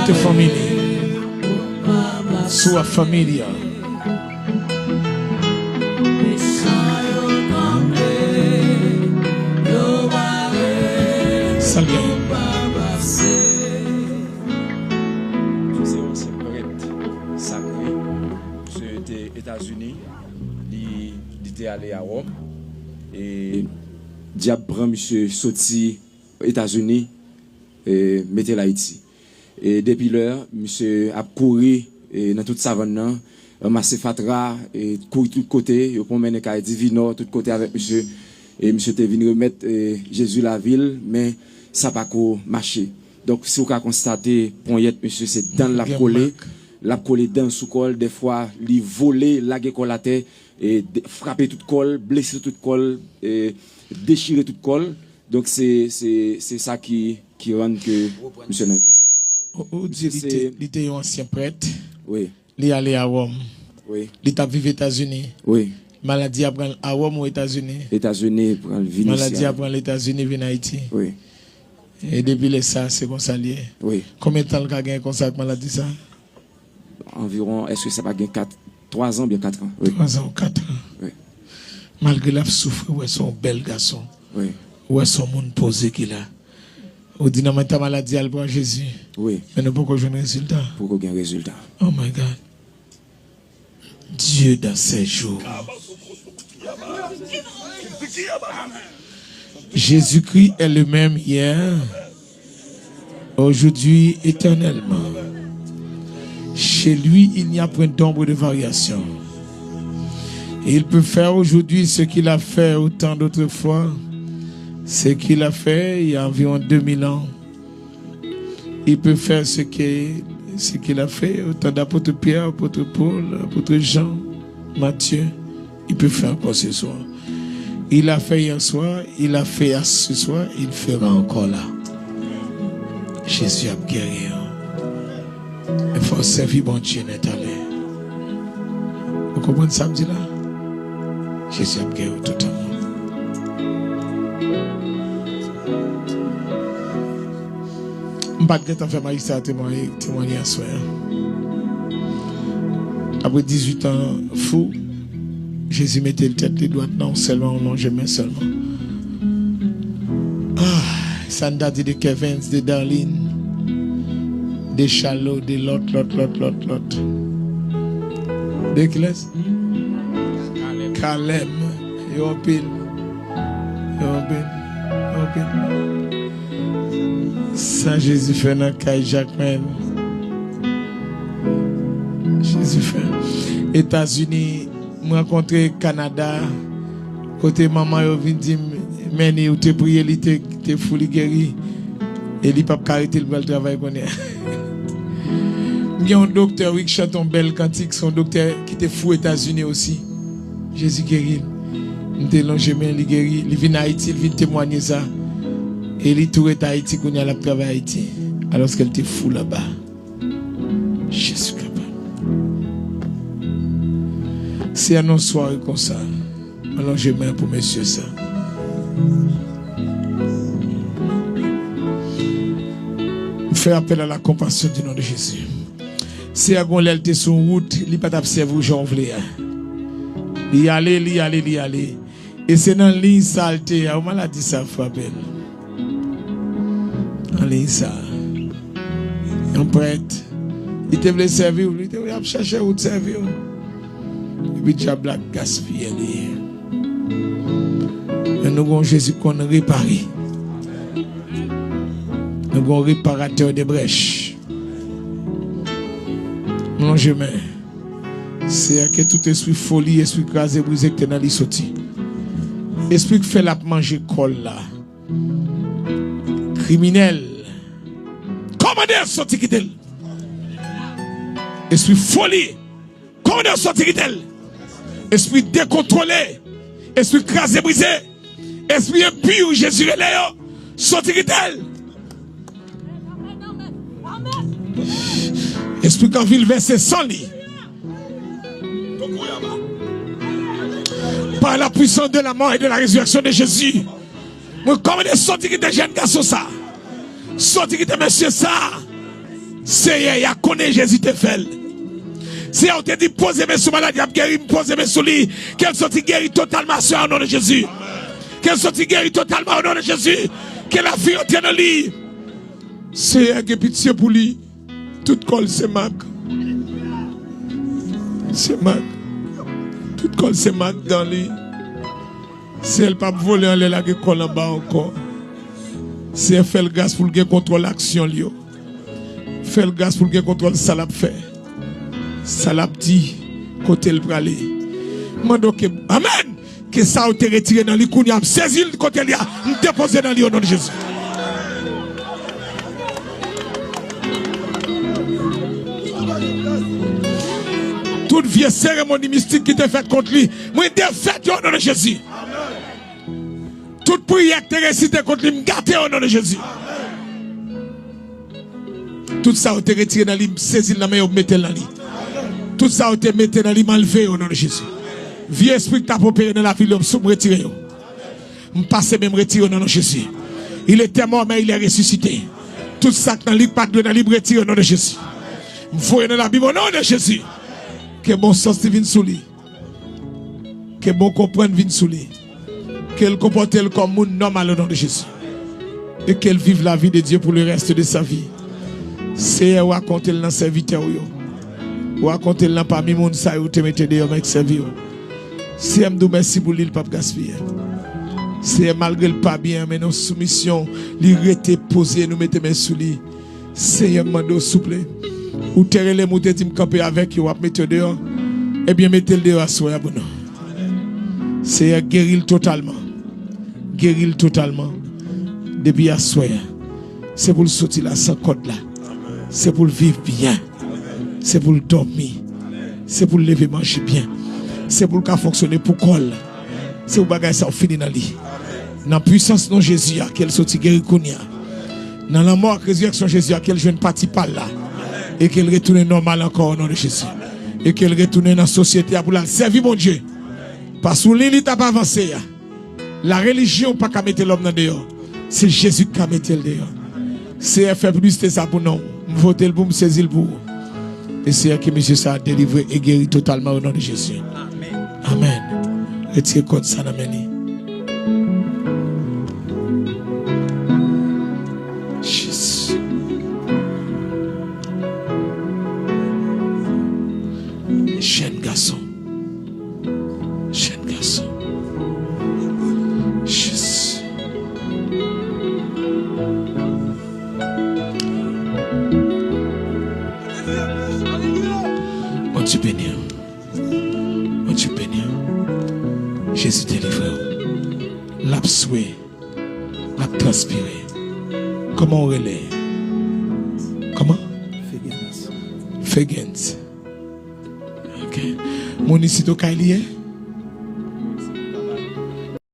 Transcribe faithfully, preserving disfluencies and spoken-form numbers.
To family. Sua família. Salye. Misye se yon ansyen prèt sakre. Misye te Etazini, li, li te ale a Wòm. E dyab pran misye soti Etazini, e mete l Ayiti. E depi lè, misye ap kouri, e nan tout savann nan, ranmase fatra, e kouri tout kote, yo pran mennen kay Divinò, tout kote avèk misye. E misye te vin remèt, e, Jezi lavi l, men sa pa ko mache. Donk, si w ka konstate, ponyèt misye, se dan l l ap kole, l ap kole dan l sou kò l, dèfwa, li vole, lage kò l atè, e de-, frape tout kò l, blese tout kò l, e dechire tout kò l. Donk, se, se, se sa ki, ki rann ke misye nan eta sa. Ou, ou di li te, li te yon ansyen prèt. Wi. Li ale a Wòm. Wi. Li t ap viv Etazini. Wi. Maladi a pran l a Wòm ou Etazini? Etazini pran l vin isi a. Maladi a pran l Etazini vin Ayiti. Wi. E depi lè sa, se konsa l ye. Wi. Konbyen tan l ka gen konsa ak maladi sa? Anviwon, èske sa pa gen kat, twa zan oubyen kat an? Wi. Twa zan ou kat an. Wi. Malgre l ap soufri, ou wè se yon bèl gason. Wi. Ou wè se yon moun poze ki la. Ou di nan men ta maladi a, l pran Jezi. Wi. Men nou poko jwenn rezilta. Poko gen rezilta. Oh my God. Dieu dans ses jours. Jésus-Christ est le même hier, aujourd'hui, éternellement. Chez lui, il n'y a point d'ombre de variation. Et il peut faire aujourd'hui ce qu'il a fait autant d'autres fois, ce qu'il a fait il y a environ deux mille ans. Il peut faire ce que, ce qu'il a fait au temps d'apôtre Pierre, apôtre Paul, apôtre Jean, Matthieu. Il peut faire encore ce soir. Il a fait hier soir, il a fait à ce soir, il fera encore là. Jezi ap geri w. Men fò w sèvi Bondye nèt ale. Ou konprann sa m di la? Jezi ap geri w toutan. M pa t gentan fè majistra temwaye, temwaye aswè a. Apre dizuit an fou, Jezi mete l tèt li dwat nan w sèlman, w lonje men sèlman. Ah, sa n ta di de Kevens, de Darlene, de Chalo, de lòt, lòt, lòt, lòt, lòt. De kilès? Kalèb. Yo anpil. Yo anpil. Yo anpil. Sa Jezi fè nan kay Jakmèl. Jezi fè. Etazini, m rankontre Kanada, kote manman yo vin di m, Manny, ou te priye, li te, te fou, li geri. E li p ap ka rete, li pral travay kounye a. M gen yon doktè, wi, ki chante yon bèl kantik, se yon doktè ki te fou Etazini osi. Jezi geri l. M te lonje men, li geri. Li vin Ayiti, li vin temwanye sa. E li tou ret Ayiti, kounye a l ap travay Ayiti. Alòske l te fou laba. Jezi kapab. Se nan yon sware konsa, mwen lonje men pou mesye sa. M fè apèl a la konpasyon di non de Jezi. Seyè, gon lè l te sou wout, li pa t ap sèvi w jan w vle a. Li ale, li ale, li ale. E se nan liy sa l te ye a, ou maladi sa frape l. Nan liy sa. Yon prèt. Li te vle sèvi w, li te vle ap chèche wout sèvi w. Epi dyab la gaspiye li. Men nou gon Jezi k konn repare. Nou gon reparatè de brèch. M lonje men. Seyè, ke tout espri foli, espri kraze brize ki te nan li soti. Espri k fè l ap manje kò l la. Kriminèl. Kòmande yo soti kite l. Espri foli. Kòmande yo soti kite l. Espri dekontwole. Espri kraze brize. Espri enpi Jezi rele yo. Soti kite l. Espri k anvi l vèse san li. Par la puissance de la mort et de la résurrection de Jésus. Mwen kòmande soti kite jèn gason sa. Soti kite mesye sa. Seyè, y a konnen Jezi te fè l. Seyè, ou te di, poze men sou malad, y ap geri, m poze men sou li. Ke l soti geri totalman aswè a, o non de Jezi. Ke l soti geri totalman, o non de Jezi. Ke lavi antre nan li. Seyè, gen pitye pou li. Tout kò l se mak. Se mak. Tout kò l se mak dan li. Seyè, l p ap vole anlè, lage kò l anba ankò. Seyè, fè l gras pou l gen kontwòl aksyon l yo. Fè l gras pou l gen kontwòl sa l ap fè, sa l ap di, kote l prale. Mande w ke, amèn! Ke sa ou te retire nan li kounye a, m sezi l kote l ye a, m depoze nan li o non de Jezi. Tout vye seremoni mistik ki te fèt kont li, mwen defèt yo o non de Jezi. Tout priyè ki te resite kont li, m gate o non de Jezi. Tout sa ou te retire nan li, m sezi l nan men yo, m mete l nan li. Tout sa ou te mete nan li, m anlve yo o non de Jezi. Vye espri ki t ap opere nan lavi l yo, m sou, m retire yo. M pase men m retire yo nan non Jezi. Il était mort, mais il est ressuscité. Tout sa k nan li, k pa t dwe nan li, m retire o non de Jezi. M voye nan labim o non de Jezi. Ke bon sans li vin sou li. Ke bon konprann vin sou li. Ke l konpòte l kòm moun nòmal o non de Jezi. E ke l viv la vie de Dieu pour le reste de sa vie. Seyè, w a konte l nan sèvitè w yo. W a konte l nan pami moun sa yo ou te mete deyò m ap sèvi yo. Seyè, m di w mèsi pou li, l p ap gaspiye. Seyè, malgre l pa byen, men nan soumisyon, li rete poze, nou mete men sou li. Seyè, m mande w, souple. Ou te rele m, ou te di m kanpe avèk yo, w ap mete yo deyò. Ebyen, mete l deyò aswè a pou nou. Seyè, geri l totalman. Geri l totalman. Depi aswè a, se pou l soti la san kòd la. Se pou l viv byen. Se pou l dòmi. Se pou l leve manje byen. Se pou l ka fonksyone pou kò l. Se pou bagay sa yo fini nan li. Nan pwisans non Jezi a, ke l soti geri kounye a. Nan lanmò ak rezirèksyon Jezi a, ke l jwenn pati pa l la. E ke l retounen nòmal ankò o non de Jezi. E ke l retounen nan sosyete a pou l al sèvi Bondye. Paske ou li, li t ap avanse a. La relijyon pa ka mete lòm nan deyò. Se Jezi ki ka mete l deyò. Seyè, fè piblisite sa pou non w. M vote l pou m sezi l pou ou. E Seyè, ke mesye sa a delivre e geri totalman o non de Jezi. Amèn. Retire kòd sa nan men li. Jezi. Jèn gason. Jèn gason. Jezi. Bondye beni w. Bondye beni w. Jezi delivre w. L ap swe. L ap transpire. Kòman w rele? Kòman? Fegens. Fegens. Ok. Moun isit ou kay li ye?